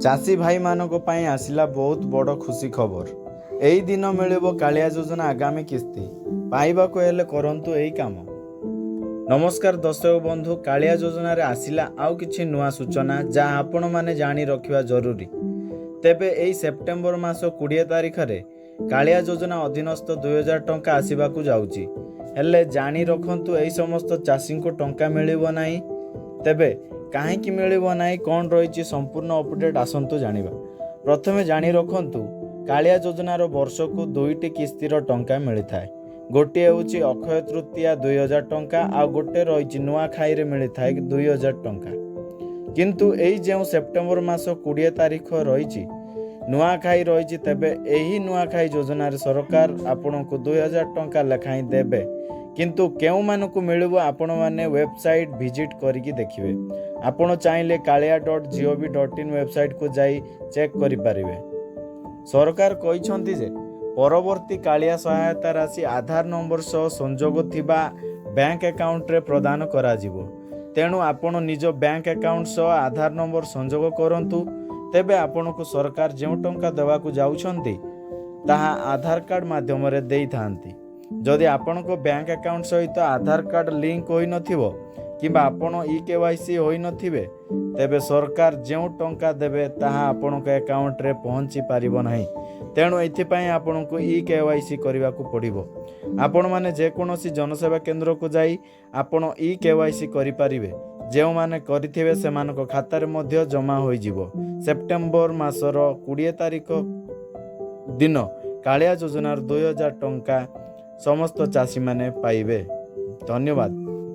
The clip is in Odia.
ଚାଷୀ ଭାଇମାନଙ୍କ ପାଇଁ ଆସିଲା ବହୁତ ବଡ଼ ଖୁସି ଖବର। ଏହି ଦିନ ମିଳିବ କାଳିଆ ଯୋଜନା ଆଗାମୀ କିସ୍ତି। ପାଇବାକୁ ହେଲେ କରନ୍ତୁ ଏହି କାମ। ନମସ୍କାର ଦର୍ଶକ ବନ୍ଧୁ, କାଳିଆ ଯୋଜନାରେ ଆସିଲା ଆଉ କିଛି ନୂଆ ସୂଚନା, ଯାହା ଆପଣମାନେ ଜାଣି ରଖିବା ଜରୁରୀ। ତେବେ ଏହି ସେପ୍ଟେମ୍ବର ମାସ 20 ତାରିଖରେ କାଳିଆ ଯୋଜନା ଅଧୀନସ୍ଥ 2000 ଟଙ୍କା ଆସିବାକୁ ଯାଉଛି। ହେଲେ ଜାଣି ରଖନ୍ତୁ, ଏହି ସମସ୍ତ ଚାଷୀଙ୍କୁ ଟଙ୍କା ମିଳିବ ନାହିଁ। ତେବେ କାହିଁକି ମିଳିବ ନାହିଁ, କ'ଣ ରହିଛି ସମ୍ପୂର୍ଣ୍ଣ ଅପଡେଟ୍, ଆସନ୍ତୁ ଜାଣିବା। ପ୍ରଥମେ ଜାଣି ରଖନ୍ତୁ, କାଳିଆ ଯୋଜନାର ବର୍ଷକୁ ଦୁଇଟି କିସ୍ତିର ଟଙ୍କା ମିଳିଥାଏ। ଗୋଟିଏ ହେଉଛି ଅକ୍ଷୟ ତୃତୀୟା 2000 ଟଙ୍କା, ଆଉ ଗୋଟେ ରହିଛି ନୂଆଖାଇରେ ମିଳିଥାଏ 2000 ଟଙ୍କା। କିନ୍ତୁ ଏଇ ଯେଉଁ ସେପ୍ଟେମ୍ବର ମାସ 20 ତାରିଖ ରହିଛି, ନୂଆଖାଇ ରହିଛି, ତେବେ ଏହି ନୂଆଖାଇ ଯୋଜନାରେ ସରକାର ଆପଣଙ୍କୁ 2000 ଟଙ୍କା ଲେଖାଏଁ ଦେବେ। କିନ୍ତୁ କେଉଁମାନଙ୍କୁ ମିଳିବ, ଆପଣମାନେ ୱେବସାଇଟ୍ ଭିଜିଟ୍ କରିକି ଦେଖିବେ। ଆପଣ ଚାହିଁଲେ kalia.gov.in ୱେବସାଇଟ୍କୁ ଯାଇ ଚେକ୍ କରିପାରିବେ। ସରକାର କହିଛନ୍ତି ଯେ ପରବର୍ତ୍ତୀ କାଳିଆ ସହାୟତା ରାଶି ଆଧାର ନମ୍ବର ସହ ସଂଯୋଗ ଥିବା ବ୍ୟାଙ୍କ ଆକାଉଣ୍ଟରେ ପ୍ରଦାନ କରାଯିବ। ତେଣୁ ଆପଣ ନିଜ ବ୍ୟାଙ୍କ ଆକାଉଣ୍ଟ ସହ ଆଧାର ନମ୍ବର ସଂଯୋଗ କରନ୍ତୁ। ତେବେ ଆପଣଙ୍କୁ ସରକାର ଯେଉଁ ଟଙ୍କା ଦେବାକୁ ଯାଉଛନ୍ତି, ତାହା ଆଧାର କାର୍ଡ଼ ମାଧ୍ୟମରେ ଦେଇଥାନ୍ତି। ଯଦି ଆପଣଙ୍କ ବ୍ୟାଙ୍କ ଆକାଉଣ୍ଟ ସହିତ ଆଧାର କାର୍ଡ଼ ଲିଙ୍କ ହୋଇନଥିବ କିମ୍ବା ଆପଣ ଇ କେୱାଇସି ହୋଇନଥିବେ, ତେବେ ସରକାର ଯେଉଁ ଟଙ୍କା ଦେବେ, ତାହା ଆପଣଙ୍କ ଆକାଉଣ୍ଟରେ ପହଞ୍ଚି ପାରିବ ନାହିଁ। ତେଣୁ ଏଥିପାଇଁ ଆପଣଙ୍କୁ ଇ କେୱାଇସି କରିବାକୁ ପଡ଼ିବ। ଆପଣମାନେ ଯେକୌଣସି ଜନସେବା କେନ୍ଦ୍ରକୁ ଯାଇ ଆପଣ ଇ କେୱାଇସି କରିପାରିବେ। ଯେଉଁମାନେ କରିଥିବେ, ସେମାନଙ୍କ ଖାତାରେ ମଧ୍ୟ ଜମା ହୋଇଯିବ। ସେପ୍ଟେମ୍ବର ମାସର 20 ତାରିଖ ଦିନ କାଳିଆ ଯୋଜନାର 2000 ଟଙ୍କା ସମସ୍ତ ଚାଷୀମାନେ ପାଇବେ। ଧନ୍ୟବାଦ।